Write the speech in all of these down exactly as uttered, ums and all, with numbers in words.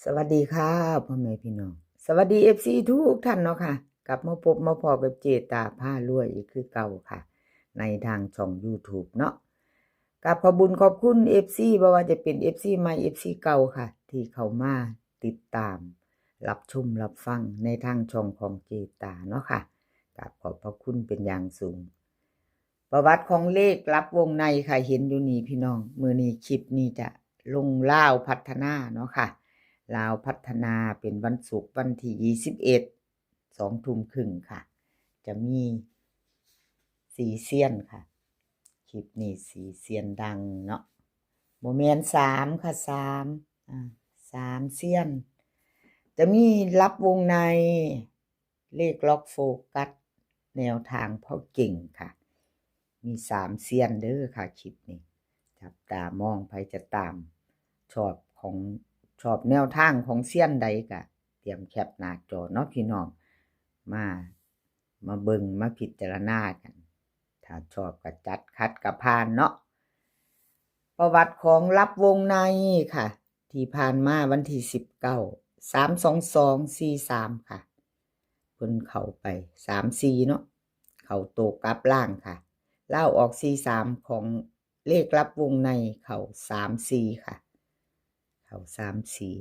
สวัสดีค่ะพ่อแม่พี่น้อง สวัสดี เอฟซี ทุกท่านเนาะค่ะ กลับมาพบมาพ้อกับเจตาพารวยอีกคือเก่าค่ะ ในทางช่อง YouTube เนาะ กับขอบบุญขอบคุณ เอฟซี บ่ว่าจะเป็น เอฟซี ใหม่ เอฟซี เก่าค่ะ ที่เข้ามาติดตาม รับชมรับฟังในทางช่องของเจตาเนาะค่ะ กับขอบพระคุณเป็นอย่างสูง ประวัติของเลขลับวงในค่ะ เห็นอยู่นี่พี่น้อง มื้อนี้คลิปนี้จะลงลาวพัฒนาเนาะค่ะ ลาวพัฒนาเป็นวันศุกร์วันที่ยี่สิบเอ็ด สองทุ่มครึ่งค่ะ จะมีสี่เซียนค่ะ คลิปนี้สี่เซียนดังเนาะ บ่แม่นสามค่ะ สาม อ่า สามเซียน จะมีลับวงใน เลขล็อกโฟกัส แนวทางพ่อเก่งค่ะ มีสามเซียนเด้อค่ะ คลิปนี้ จับตามอง ไผจะตาม ชอบของ ชอบแนวทางของเซียนใดก็เตรียมแคปหน้าจอเนาะพี่น้อง มา มาเบิ่งมาพิจารณากัน ถ้าชอบก็จัด ขัดก็ผ่านเนาะ ประวัติของลับวงในค่ะ ที่ผ่านมาวันที่สิบเก้า สามสองสอง สี่สาม ค่ะ เพิ่นเข้าไปสามสี่เนาะ เข้าโตกลับล่างค่ะ ลาวออกสี่สาม ของเลขลับวงในเข้าสามสี่ค่ะ เข้าสามสี่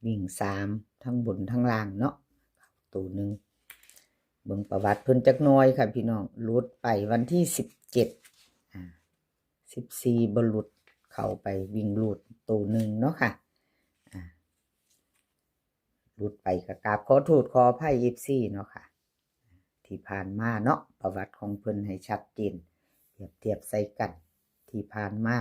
วิ่งสามทั้งบนทั้งล่างเนาะ เข้าโตหนึ่ง เบิ่งประวัติเพิ่นจักหน่อยค่ะพี่น้อง หลุดไปวันที่สิบเจ็ด อ่า สิบสี่ บ่หลุด เข้าไปวิ่งรูดโตหนึ่งเนาะค่ะ อ่า หลุดไปก็กราบขอโทษขออภัย เอฟซี เนาะค่ะ ที่ผ่านมาเนาะ ประวัติของเพิ่นให้ชัดเจน เปรียบเทียบใส่กัน ที่ผ่านมา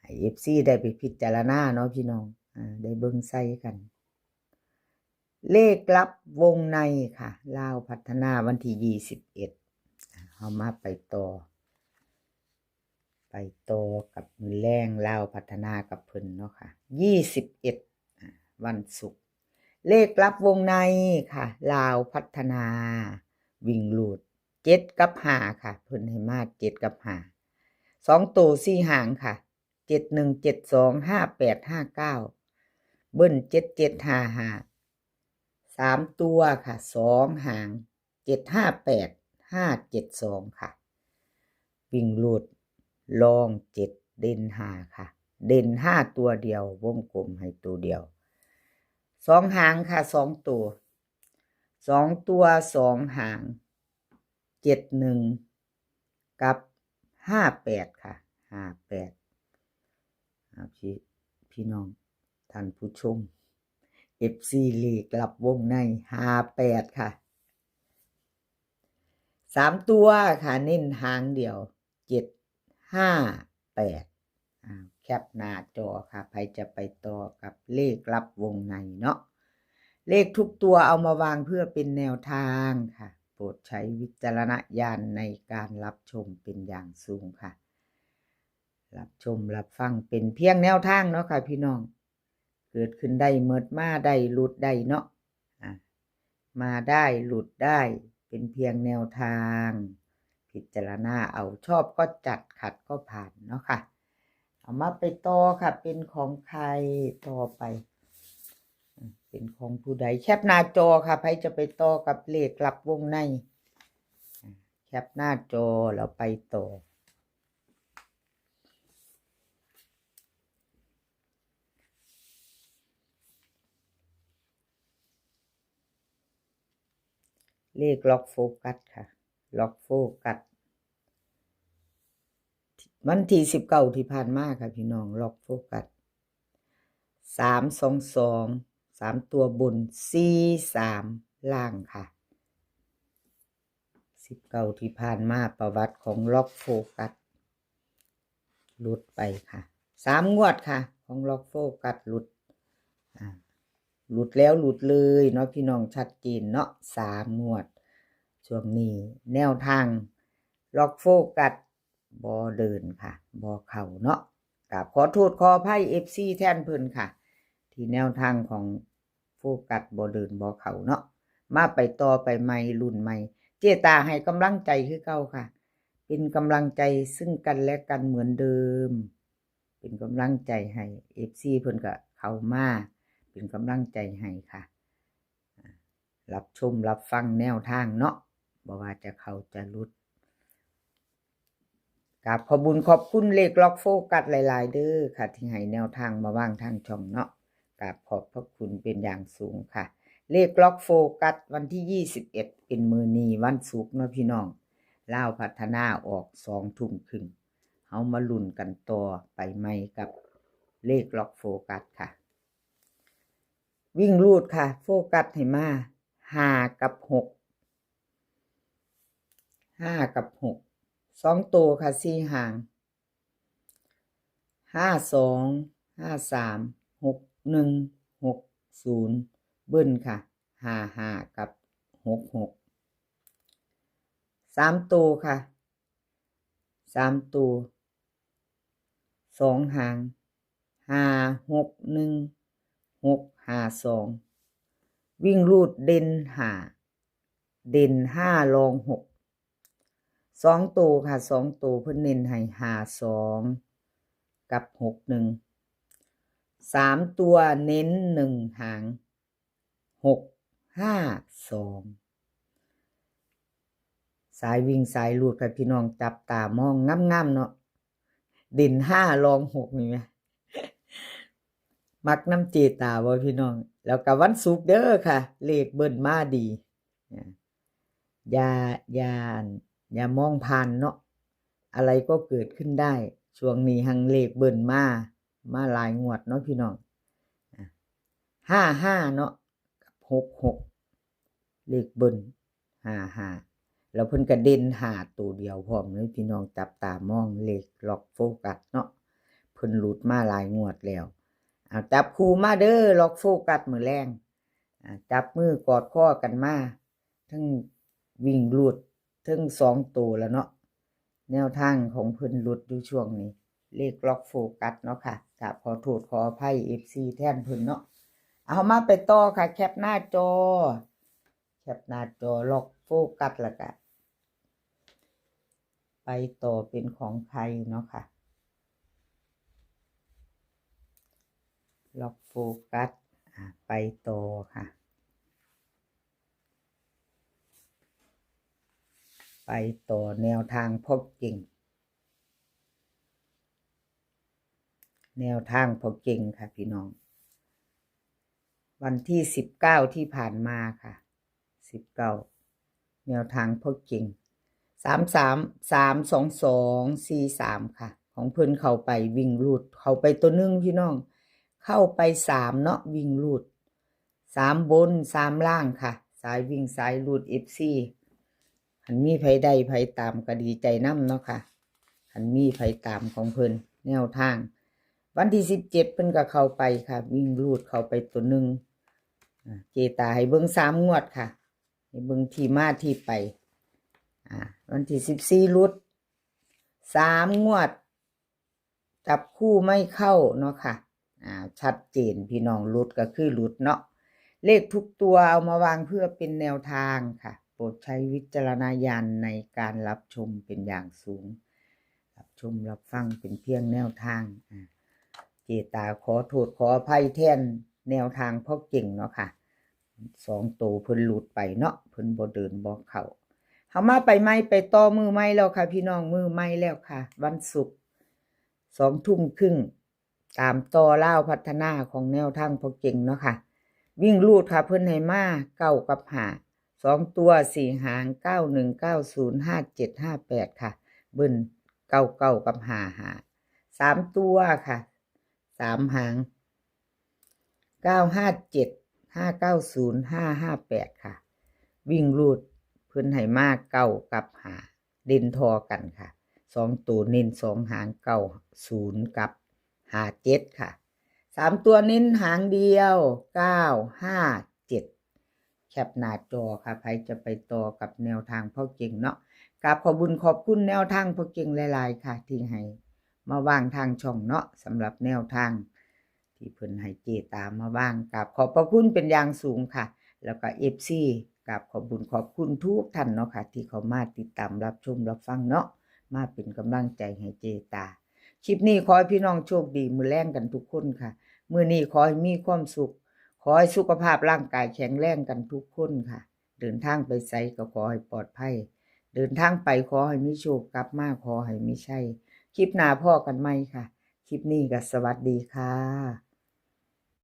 ให้ เอฟซี ได้ไปพิจารณาเนาะพี่น้อง อ่า ได้เบิ่งใส่กัน เลขลับวงในค่ะ ลาวพัฒนาวันที่ยี่สิบเอ็ด อ่า เฮามาไปต่อ ไปต่อกับมื้อแลงลาวพัฒนากับเพิ่นเนาะค่ะ ยี่สิบเอ็ด อ่า วันศุกร์ เลขลับวงในค่ะ ลาวพัฒนา วิ่งรูดเจ็ดกับห้าค่ะ เพิ่นให้มาเจ็ดกับห้า สองโตสี่หางค่ะ เจ็ดหนึ่ง เจ็ดสอง ห้าแปด ห้าเก้า เบิ้ล เจ็ดเจ็ด ห้าห้า สามตัวค่ะ สองหาง เจ็ดห้าแปด ห้าเจ็ดสอง ค่ะ วิ่งรูด รองเจ็ด เด่นห้าค่ะ เด่นห้าตัวเดียว วงกลมให้ตัวเดียว สองหางค่ะ สองตัว สองตัว สองหาง เจ็ดหนึ่ง กับ ห้าแปด ค่ะ ห้าแปด อ่า พี่ พี่น้อง ท่านผู้ชม เอฟซี เลขลับวงใน ห้าแปด ค่ะ สามตัวค่ะ เน้นหางเดียว เจ็ดห้าแปด อ่า แคปหน้าจอค่ะ ไผจะไปต่อกับเลขลับวงในเนาะ เลขทุกตัวเอามาวางเพื่อเป็นแนวทางค่ะ โปรดใช้วิจารณญาณในการรับชมเป็นอย่างสูงค่ะ รับชมรับฟังเป็นเพียงแนวทางเนาะค่ะพี่น้อง เกิดขึ้นได้ เมิดมาได้ หลุดได้เนาะ อ่ะ มาได้ หลุดได้ เป็นเพียงแนวทาง พิจารณาเอา ชอบก็จัด ขัดก็ผ่านเนาะค่ะ เอามาไปต่อค่ะ เป็นของใครต่อไป อ่ะ เป็นของผู้ใด แคปหน้าจอค่ะ ไผจะไปต่อกับเลขลับวงใน อ่ะ แคปหน้าจอแล้วไปต่อ เลขล็อกโฟกัสค่ะ ล็อกโฟกัส วันที่สิบเก้าที่ผ่านมาค่ะพี่น้อง ล็อกโฟกัส สามสองสอง สามตัวบน สี่สาม ล่างค่ะ สิบเก้าที่ผ่านมา ประวัติของล็อกโฟกัส หลุดไปค่ะ สามงวดค่ะ ของล็อกโฟกัสหลุด อ่า หลุดแล้วหลุดเลยเนาะพี่น้อง ชัดเจนเนาะ สามงวด ช่วงนี้แนวทางล็อกโฟกัสบ่เดินค่ะ บ่เข้าเนาะ กราบขอโทษขออภัย เอฟซี แทนเพิ่นค่ะ ที่แนวทางของโฟกัสบ่เดินบ่เข้าเนาะ มาไปต่อไปใหม่ รุ่นใหม่ เจตาให้กำลังใจคือเก่าค่ะ เป็นกำลังใจซึ่งกันและกันเหมือนเดิม เป็นกำลังใจให้ เอฟซี เพิ่นก็ เข้ามาเป็นกำลังใจให้ค่ะ รับชมรับฟังแนวทางเนาะ บ่ว่าจะเข้าจะหลุด กราบขอบบุญขอบคุณเลขล็อกโฟกัสหลายๆเด้อค่ะ ที่ให้แนวทางมาว่างทางช่องเนาะ กราบขอบพระคุณเป็นอย่างสูงค่ะ เลขล็อกโฟกัสวันที่ยี่สิบเอ็ดเป็นมื้อนี้วันศุกร์เนาะพี่น้อง ลาวพัฒนาออกสองทุ่มครึ่ง เฮามาลุ้นกันต่อไปใหม่กับเลขล็อกโฟกัสค่ะ วิ่งรูดค่ะ โฟกัสให้มาห้ากับหก ห้ากับหก สองโตค่ะ สี่หาง ห้าสอง ห้าสาม หกหนึ่ง หกศูนย์ เบิ้ลค่ะ ห้าห้า กับ หกหก สามโตค่ะ สามโต สองหาง ห้าหกหนึ่ง หกห้าสอง วิ่งรูดเด่นห้า เด่นห้ารองหก สองโตค่ะ สองโตเพิ่นเน้นให้ห้าสอง กับหกหนึ่ง สามตัวเน้นหนึ่งหาง หกห้าสอง สายวิ่งสายรูดค่ะพี่น้อง จับตามองงามๆเนาะ เด่นห้ารองหกนี่แหม มักนำเจตาบ่พี่น้อง แล้วก็วันศุกร์เด้อค่ะ เลขเบิ้ลมาดี อย่า อย่า อย่ามองผ่านเนาะ อะไรก็เกิดขึ้นได้ ช่วงนี้หังเลขเบิ้ลมา มาหลายงวดเนาะพี่น้อง อ่ะ ห้าห้าเนาะ กับ หกหก เลขเบิ้ล ห้าห้า แล้วเพิ่นก็เด่นห้าตัวเดียวพร้อมเลยพี่น้อง จับตามองเลขล็อกโฟกัสเนาะ เพิ่นหลุดมาหลายงวดแล้ว เอาจับคู่มาเด้อ ล็อกโฟกัสมื้อแลง อ่า จับมือกอดคอกันมา ทั้งวิ่งรูด ทั้งสองโตแล้วเนาะ แนวทางของเพิ่นหลุดอยู่ช่วงนี้ เลขล็อกโฟกัสเนาะค่ะ กราบขอโทษขออภัย เอฟซี แทนเพิ่นเนาะ เอามาไปต่อค่ะ แคปหน้าจอ แคปหน้าจอ ล็อกโฟกัสแล้วก็ ไปต่อเป็นของใครเนาะค่ะ ล็อกโฟกัส อ่ะ ไปต่อค่ะ ไปต่อแนวทางพ่อเก่ง แนวทางพ่อเก่งค่ะพี่น้อง วันที่สิบเก้าที่ผ่านมาค่ะ สิบเก้า แนวทางพ่อเก่ง สามสาม สามสองสอง สี่สาม ค่ะ ของเพิ่นเข้าไปวิ่งรูด เข้าไปตัวหนึ่งพี่น้อง เข้าไปสามเนาะ วิ่งรูด สามบน สามล่างค่ะ สายวิ่งสายรูด เอฟซี คันมีไผได้ไผตามก็ดีใจนำเนาะค่ะ คันมีไผตามของเพิ่น แนวทาง วันที่สิบเจ็ดเพิ่นก็เข้าไปค่ะ วิ่งรูดเข้าไปตัวหนึ่ง อ่า เจตาให้เบิ่งสามงวดค่ะ ให้เบิ่งที่มาที่ไป อ่า วันที่สิบสี่หลุด สามงวด จับคู่ไม่เข้าเนาะค่ะ อ่า ชัดเจนพี่น้อง หลุดก็คือหลุดเนาะ เลขทุกตัวเอามาวางเพื่อเป็นแนวทางค่ะ โปรดใช้วิจารณญาณในการรับชมเป็นอย่างสูง รับชมรับฟังเป็นเพียงแนวทาง อ่า เจตาขอโทษขออภัยแทนแนวทางพ่อเก่งเนาะค่ะ สองโตเพิ่นหลุดไปเนาะ เพิ่นบ่เดินบ่เข้า เฮามาไปใหม่ไปต่อมื้อใหม่แล้วค่ะพี่น้อง มื้อใหม่แล้วค่ะ วันศุกร์ สองทุ่มครึ่ง ตามต่อลาวพัฒนาของแนวทางพ่อเก่งเนาะค่ะ วิ่งรูดค่ะ เพิ่นให้มาเก้ากับห้า สองตัวสี่หาง เก้าหนึ่ง เก้าศูนย์ ห้าเจ็ด ห้าแปด ค่ะ เบิ้ลเก้าเก้ากับห้าห้า สามตัวค่ะ สามหาง เก้าห้าเจ็ด ห้าเก้าศูนย์ ห้าห้าแปด ค่ะ วิ่งรูดเพิ่นให้มาเก้ากับห้า เด่นทอกันค่ะ สองตัวเน้นสองหาง เก้าศูนย์ กับ ห้าเจ็ด ค่ะ สามตัวเน้นหางเดียว เก้าห้าเจ็ด แคปหน้าจอค่ะ ไผจะไปต่อกับแนวทางพ่อเก่งเนาะ กราบขอบบุญขอบคุณแนวทางพ่อเก่งหลายๆค่ะ ที่ให้มาวางทางช่องเนาะ สำหรับแนวทาง ที่เพิ่นให้เจตามาวาง กราบขอบพระคุณเป็นอย่างสูงค่ะ แล้วก็ เอฟซี กราบขอบบุญขอบคุณทุกท่านเนาะค่ะ ที่เข้ามาติดตามรับชมรับฟังเนาะ มาเป็นกำลังใจให้เจตา คลิปนี้ขอให้พี่น้องโชคดีมื้อแลงกันทุกคนค่ะ มื้อนี้ขอให้มีความสุข ขอให้สุขภาพร่างกายแข็งแรงกันทุกคนค่ะ เดินทางไปไสก็ขอให้ปลอดภัย เดินทางไปขอให้มีโชค กลับมาขอให้มีชัย คลิปหน้าพ้อกันใหม่ค่ะ คลิปนี้ก็สวัสดีค่ะ